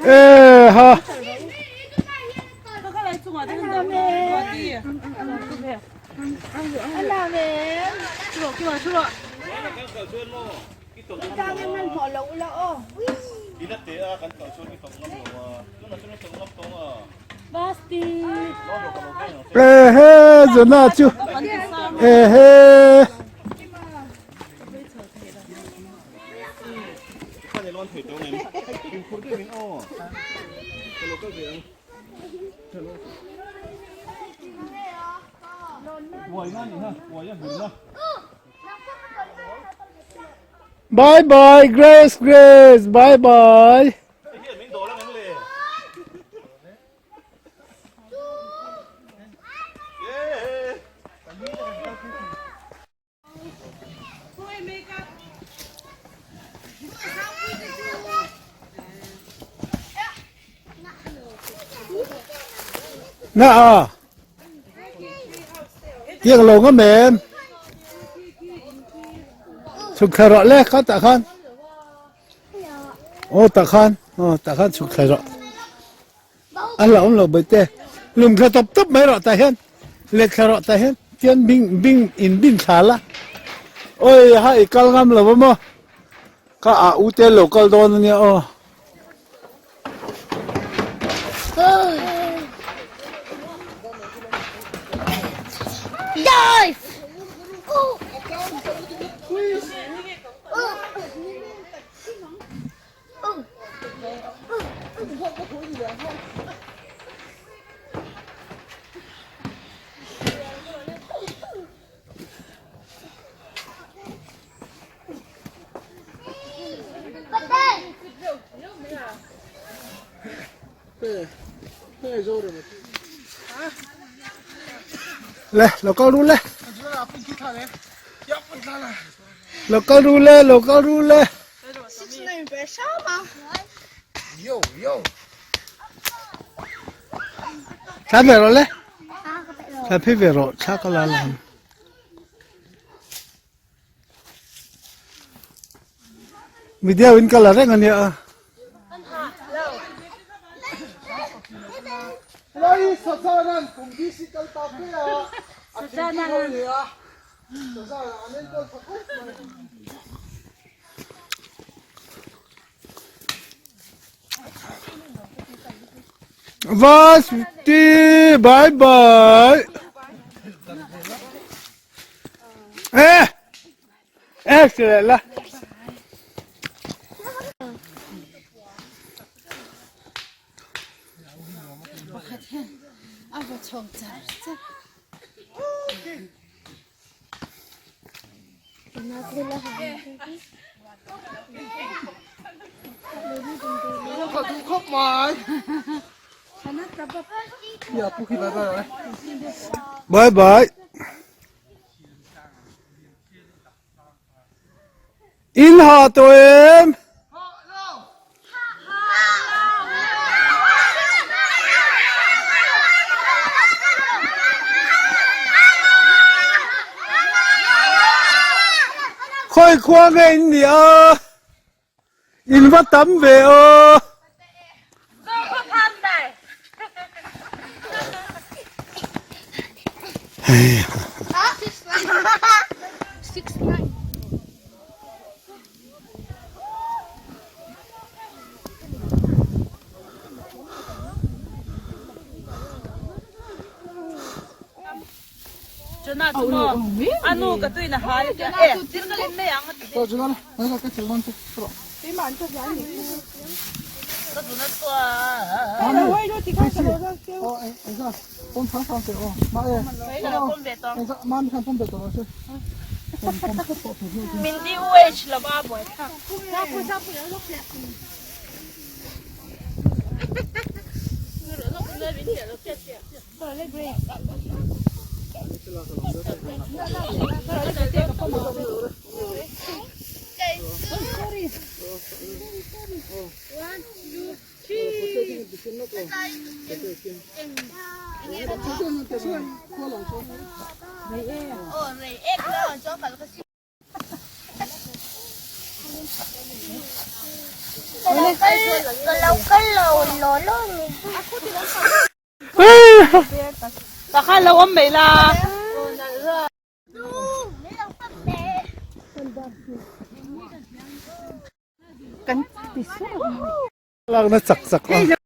E ha. Ehe Jona chu ehe. Bye bye Grace Grace bye bye. Na a. Tiang lo nga mem. Chhuk thla rawh le kha tah khan. Aw tah khan. Aw tah khan chhuk thla rawh. A hlauhawm lo bawihtê. Lung thla tawp tawp mai rawh tah hian. Let thla rawh tah hian. Tian bing bing in bin thla la. Awi ha i kal ngam lo va maw. Ka ah u te lo kal dawn ania aw. Dive! Le, lo kal ru le. Lo kal ru le, lo kal ru le. Thla ve rawh le. Thla phi ve rawh, thla ka la lang. Mi deuh in ka la reng ania a. Vasti bye bye. Ê! Ê, sửa la. Bye bye. In ha tawh em? Khawi khua nge in nih a? In va tam ve aw. Lakna chak chak a.